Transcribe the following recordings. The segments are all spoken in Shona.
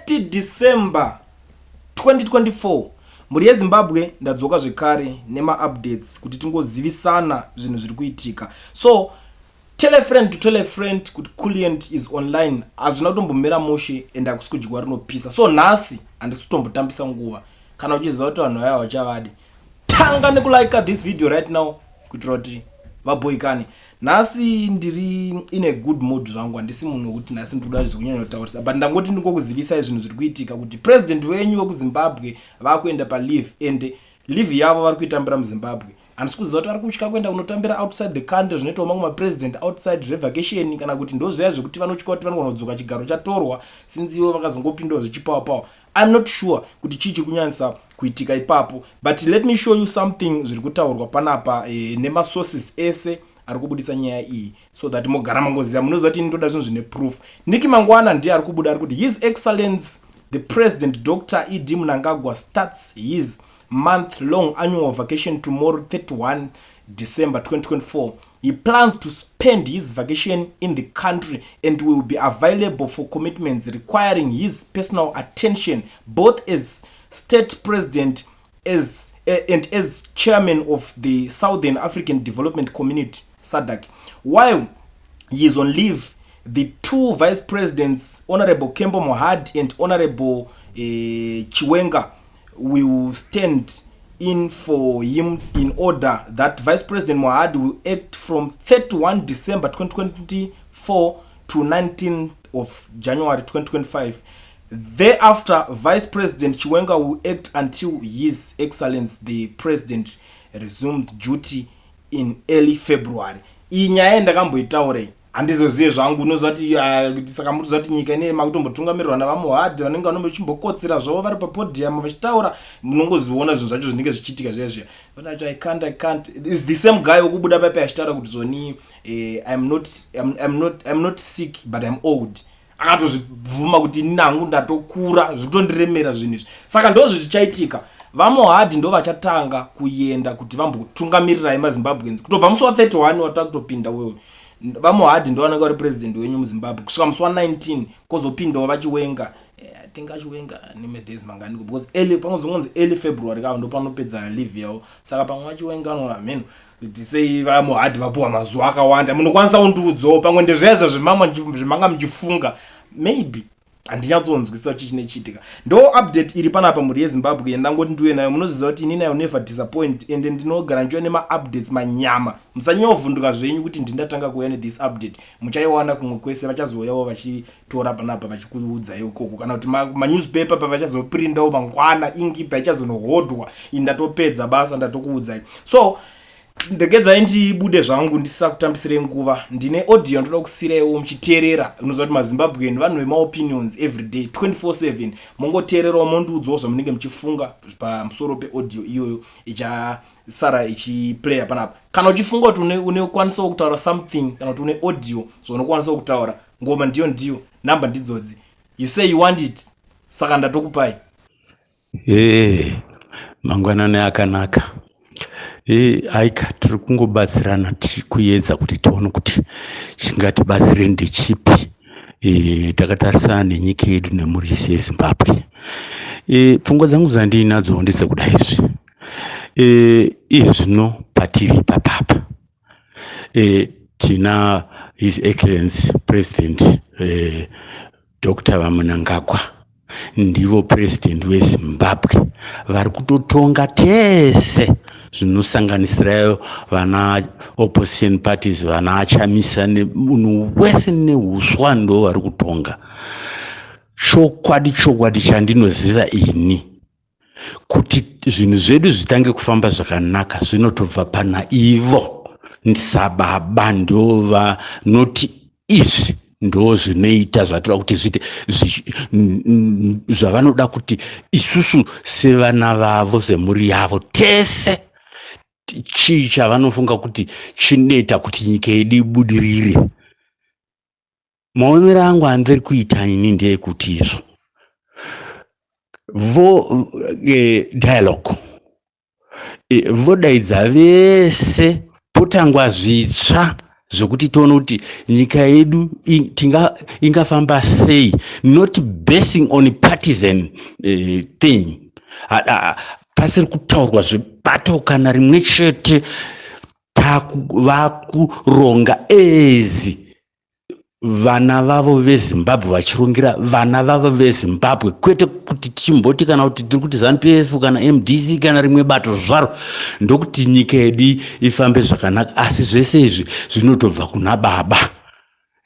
30 December 2024. Mhuri yeZimbabwe, ndadzoka zvekare nemaupdates kuti tingozivisana zvinhu zviri kuitika. So tell a friend to tell a friend kuti Kulliant is online. Hazvina kutombomira mushe and hakusi kudyiwa rinopisa. So nhasi handisi kutombotambisa nguva. Kana uchiziva kuti vanhu vaya vachavadi, tanga nekulike this video right now kuitira kuti vaboikane. Nhasi ndiri in a good mood zvangu, handisi munhu wekuti nhasi ndiri kuda zvekunyanya kutaurisa, but ndangoti ndingokuzivisai zvinhu zviri kuitika kuti president wenyu wekuZimbabwe vakuenda paleave, and leave yavo vari kuitambira muZimbabwe. Handisi kuziva kuti vari kutya kuenda kunotambira outside the country zvinoitawo mamwe mapresident outside zvevacation, kana kuti ndo zviya zvekuti vanotya kuti vanogona kudzoka chigaro chatorwa, since ivo vakazongopindawo zvechipower. I'm not sure kuti chii chiri kunyanyisa kuitika ipapo, but let me show you something zviri kutaurwa panapa nemasources ese ari kubudisa nyaya iyi, so that mogara mangoziva. Munoziva kuti ndoda zvinhu zvine proof. Nick Mangwana ndiye ari kubuda, ari kuti His Excellence the President Dr ED Mnangagwa starts his month long annual vacation tomorrow, 31 December 2024. He plans to spend his vacation in the country and will be available for commitments requiring his personal attention, both as state president as and as chairman of the Southern African Development Community, SADC. While he is on leave, the two vice presidents, Honorable Kembo Mohadi and Honorable Chiwenga, will stand in for him, in order that Vice President Mohadi will act from 31 December 2024 to 19th of January 2025. Thereafter, Vice President Chiwenga will act until His Excellence the President resumed duty in early February. Iyi nyaya yandakamboitaurei handizozive zvangu. Unoziva kuti saka mutoziva kuti nyika ine makutombotungamirirwa navaMohadi vanenge vanombochimbokotsera zvavo vari papodium vachitaura. Munongoziona zvinhu zvacho zvinenge zvichiitika zviya zviya. I can't, is the same guy wokubuda paipa achitaura kuti zvoni I'm not sick but I'm old. Akatozvibvuma kuti nangu ndatokura, zvikutondiremera zvinhu izvi. Saka ndo zvichaitika, vaMohadi ndo vachatanga kuenda kuti vambotungamirirai maZimbabweans kutobva musi wa31 watakutopinda uyoyo. VaMohadi ndo vanenge vari president wenyu muZimbabwe kusvika musi wa19, kwozopindawo vaChiwenga. I think aChiwenga nemadays manganiko, because early panozongonzi early February kavo ndo panopedza leave yavo. Saka pamwe vaChiwenga vanoona mheno kuti sei vaMohadi vapuwa mazuva akawanda. Munokwanisa kundiudzawo pamwe ndezvezvo zvimanga muchifunga. Maybe handinyatsonzwisisa kuti chine chiitika. Ndo update iri panapa, mhuri yeZimbabwe, yandangoti ndiuye nayo. Munoziva kuti inini I never disappoint, ende ndinogara ndichiuya nemaupdates manyama. Musanyovhunduka zvenyu kuti ndindatanga kuuya nethis update, muchaiwana kumwe kwese. Vachazouyawo vachitora panapa vachikuudzai ikoko, kana kuti manewspaper pavachazoprindawo mangwana, ingi paichazonohodwa. Ini ndatopedza basa, ndatokuudzai. So ndegedzai ndibude zvangu ndisisa kutambisirei nguva. Ndine audio ndoda kusiyiraiwo muchiteerera. Unoziva kuti maZimbabwean vanhu vemaopinions everyday 24/7. Mongoteererawo, mondiudzawo zvamunenge muchifunga pamusoro peaudio iyoyo ichasara ichiplaya panapa. Kana uchifunga kuti unekwanisawo kutaura something, kana kuti une audio zvaunokwanisawo kutaura, ngoma ndiyo ndiyo, namba ndidzodzi. You say you want it, saka ndatokupai. Ee, mangwanani akanaka. Aika, tiri kungobatsirana kuedza kuti tione kuti chingatibatsire ndechipi takatarisana nenyika yedu nemhuri yese yeZimbabwe. Pfungwa dzangu dzandiinadzo ndedzekuda izvi. Iye zvino patiri ipapapa tina His Excellence President Dr VaMnangagwa, ndivo president weZimbabwe vari kutotonga tese, zvinosanganisirayo vana opposition parties, vana Chamisa nemunhu wese neuswa, ndo vari kutonga. Chokwadi chokwadi chandinoziva ini, kuti zvinhu zvedu zvitange kufamba zvakanaka zvinotobva pana ivo sababa, ndo vanoti izvi ndo zvinoita zvatoda kuti zviite zvavanoda kuti isusu sevana vavo, semhuri yavo tese, chii chavanofunga kuti chinoita kuti nyika yedu ibudirire. Maonero angu andiri kuita ini ndeyekuti izvo vo dialogue, vodaidza vese, potangwa zvitsva. Zvekuti tione kuti nyika yedu ingafamba sei, not basing on partisan thing. Pasiri kutaurwa zvebato kana rimwe chete. Vakuronga ezi vana vavo veZimbabwe, vachirongera vana vavo veZimbabwe, kwete kuti tichimboti kana kuti tiri kuti ZANU PF kana MDC kana rimwe bato zvaro, ndokuti nyika yedu ifambe zvakanaka. Asi zvese izvi zvinotobva kuna baba,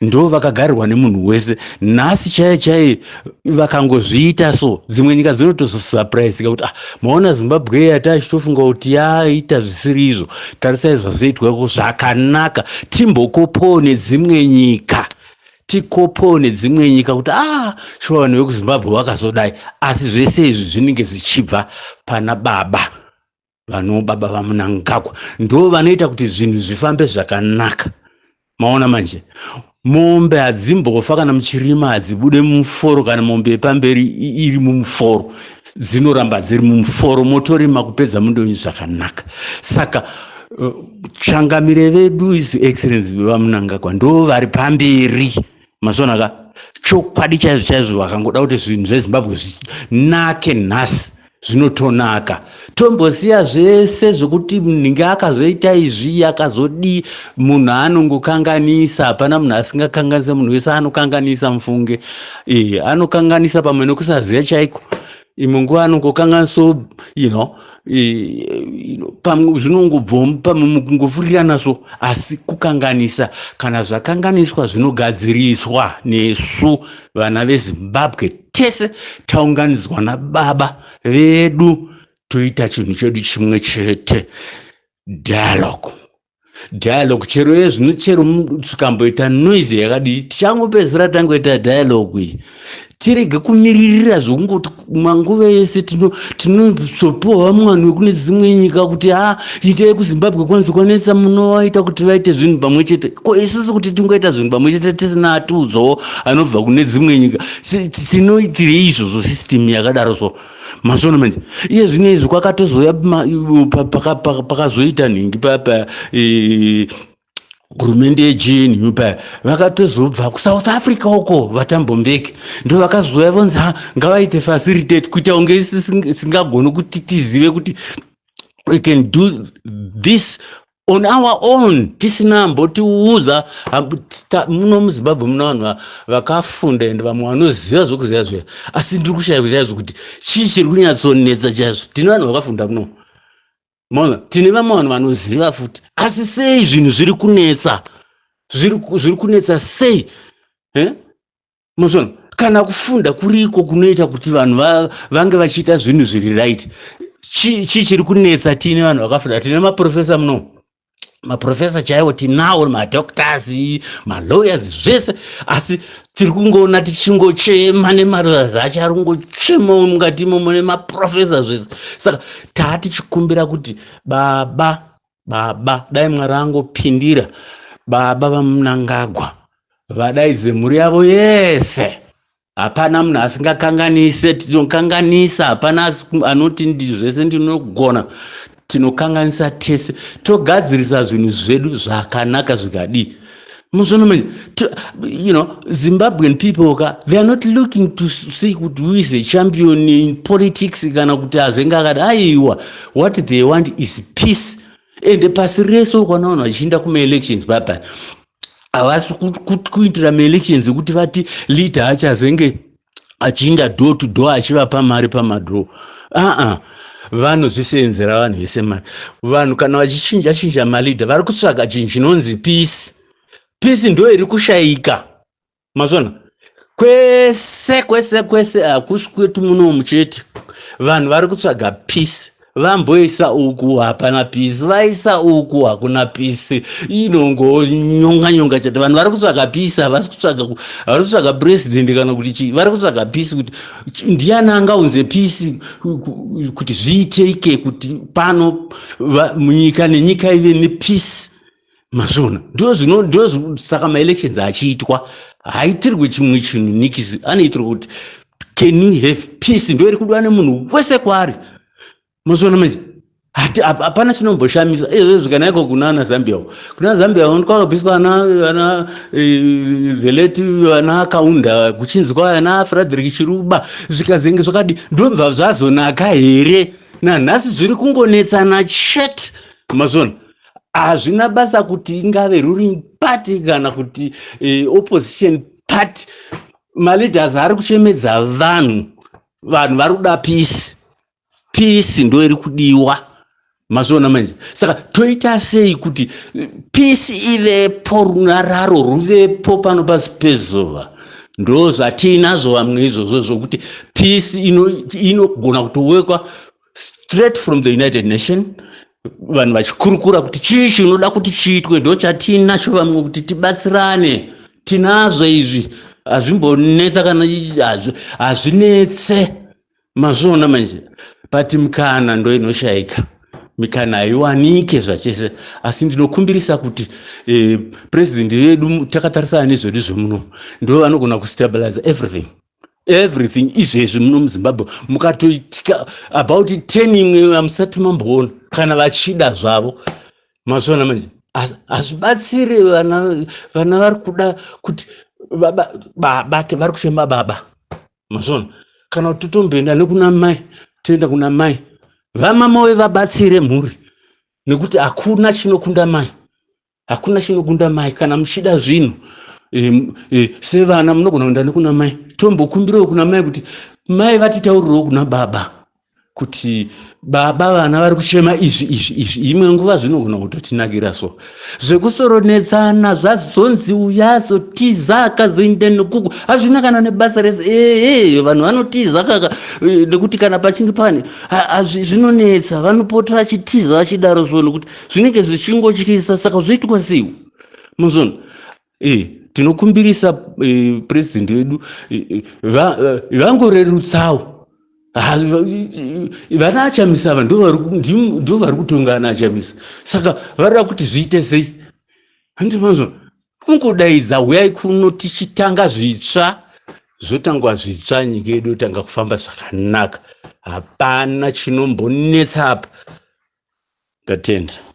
ndo vakagarirwa nemunhu wese. Nhasi chaiye chaiye vakangozviita so, dzimwe nyika dzinotozosurprisika kuti, "Ah, maona Zimbabwe yatachitofunga kuti yaita zvisiri izvo, tarisai zvazoitwako zvakanaka." Timbokopawo nedzimwe nyika, tikopawo nedzimwe nyika kuti, "Ah, shuwa vanhu vekuZimbabwe vakazodai." Asi zvese izvi zvinenge zvichibva pana baba vano baba vaMunangagwa, ndo vanoita kuti zvinhu zvifambe zvakanaka. Maona manje, mombe hadzimbofa kana muchirima, hadzibude mumuforo. Kana mombe yepamberi iri mumuforo, dzinoramba dziri mumuforo, motorima kupedza mundonyi zvakanaka. Saka changamire vedu, His Excellence vaMunangagwa, ndo vari pamberi. Mazvonaka chokwadi chaizvo chaizvo, vakangoda kuti zvinhu zveZimbabwe zvinake nhasi, zvinotonaka. Tombosiya zvese zvekuti nhinge akazoita izvi, akazodii. Munhu anongokanganisa, hapana munhu asingakanganisa. Munhu wese anokanganisa, mufunge. Anokanganisa pamwe nekusaziva chaiko, imwe nguva anongokanganiso, pamwe zvinongobva pamwe mukungofurirana so. Asi kukanganisa, kana zvakanganiswa, zvinogadziriswa nesu vana veZimbabwe tese taunganidzwa nababa vedu, toita chinhu chedu chimwe chete. Dialogue, dialogue, chero yezvino, chero tikamboita noise yakadii, tichangopedzisira tangoita dialogue iyi. Tirege kumiririra zvokungoti manguva ese tinozopiwa vamwe vanhu vekune dzimwe nyika kuti, "Ha, itai kuZimbabwe kwanzi kwanetsa, munovaita kuti vaite zvinhu pamwe chete." Ko isusu kuti tingoita zvinhu pamwe chete tisina atiudzawo anobva kune dzimwe nyika, tinoitirei izvozvo? System yakadaro so, mazvona manje, iye zvino izvi kwakatozouya pakazoita nhingi papa hurumende yeGNU paya, vakatozobva kuSouth Africa uko, vaThabo Mbeki ndo vakazouya, vonzi, "Ha, ngavaite facilitate," kuita kunge singagoni kuti tizive kuti we can do this on our own tisina ambotiudza. Muno muZimbabwe muna vanhu vakafunda ende vamwe vanoziva zvokuziva zviya, asi ndiri kushaya chaizvo kuti chii chiri kunyatsonetsa chaizvo. Tine vanhu vakafunda muno, maona, tine vamwe vanhu vanoziva futi, asi sei zvinhu zviri kunetsa? Zviri kunetsa sei, eh? Mazvona, kana kufunda kuriko kunoita kuti vanhu vange vachiita zvinhu zviri right, chii chiri kunetsa? Tiine vanhu vakafunda, tine maprofesa muno, maprofesa chaiwo tinawo, madoctors, malawyers, zvese, asi tiri kungoona tichingochema nemalawyers acho ari kungochema mukati imomo, nemaprofesa, zvese. Saka taa tichikumbira kuti baba, baba, dai Mwari angopindira, baba vaMunangagwa vadaidze mhuri yavo yese. Hapana munhu asingakanganise, tinokanganisa. Hapana anoti ndi zvese ndinogona. Tinokanganisa tese, togadzirisa zvinhu zvedu zvakanaka zvikadii. Muzvona, Zimbabwean people ka, they are not looking to see kuti who is a champion in politics kana kuti azenge akati. Aiwa, what they want is peace. Ende pasi rese ukaona vanhu vachiinda kumaelections papa, havasi kuitira maelections ekuti vati leader achazenge achiinda door to door achivapa mari pamadoor. Aa, vanozvisenzera vanhu vese mari. Vanhu kana vachichinja chinja maleader, vari kutsvaga chinhu chinonzi peace. Peace ndo iri kushayika, mazvona, kwese kwese kwese, hakusi kwetu munomu chete. Vanhu vari kutsvaga peace. Vamboisa uku, hapana peace, vaisa uku, hakuna peace, inongonyonga nyonga chete. Vanhu vari kutsvaga peace, havasi kutsvaga, vari kutsvaga president kana kuti chii. Vari kutsvaga peace, kuti ndiani angaunze peace kuti zviitike, kuti pano munyika nenyika ive nepeace. Mazvona, ndo zvino saka maelections achiitwa, haitirwe chimwe chinhu nikisi, anoitirwa kuti can you have peace? Ndo iri kudiwa nemunhu wese kwaari. Mazvona manje, Hati hapana chinomboshamisa izvezvi kana iko kunana Zambia uko. Kuna Zambia uko kwakabviswa ana ana eh, Veleti vana Kaunda kuchinzwa ana Frederick Chiruba zvikazenge zvakadi ndobva zvazonaka here nanhasi zviri kungonetsana chete mazvona hazvina basa kuti ingave ruling party kana kuti eh, opposition party maleaders ari kuchemedza vanhu vanhu vari kuda peace peace ndo iri kudiwa mazviona manje saka toita sei kuti eh, peace ivepo runyararo ruvepo pano pasi pezuva ndo zvatiinazvo vamwe izvozvo zvokuti peace inogona kutowekwa straight from the United Nation vanhu vachikurukura kuti chii chinoda kuti chiitwe ndo chatiinacho vamwe kuti tibatsirane tinazvo izvi hazvimbonetsa kana hazvinetse mazviona manje but mikana ndo inoshaika mikana haiwanike zvachese asi ndinokumbirisa kuti eh, president vedu takatarisana nezvedu zvemuno ndo vanogona kustabilize everything everything izvezvi muno muZimbabwe mukatoitika about 10 imwe hamusati mamboona kana vachida zvavo mazviona manje hazvibatsire vana vana vari kuda kuti baba vari kuchema baba mazviona kana kuti totomboenda nekuna mai toenda kuna mai vamamove vabatsire mhuri nekuti hakuna chinokunda mai hakuna chinokunda mai kana muchida zvinhu e, e, sevana munogona kuenda nekuna mai tombokumbirawo kuna mai kuti mai vatitaurirewo kuna baba kuti baba vana vari kuchema izvi izvi izvi imwe nguva zvinogona kutotinakira so zvekusoronetsana zvazonzi uyazotiza akazoenda nekuku hazvina kana nebasa rese ee vanhu vanotiza kaka e, nekuti kana pachinge pane zvinonetsa vanopota vachitiza vachidaro so nekuti zvinenge zvichingotyisa saka zvoitwa sei muzona e tinokumbirisa e, president vedu vangorerutsawo vana achamisa ava ndo vari kutonga ana achamisa saka varida kuti zviite sei handimazvo kungodaidza huyai kuno tichitanga zvitsva zvotangwa zvitsva nyika yedu yotanga kufamba zvakanaka hapana chinombonetsa apa ndatenda.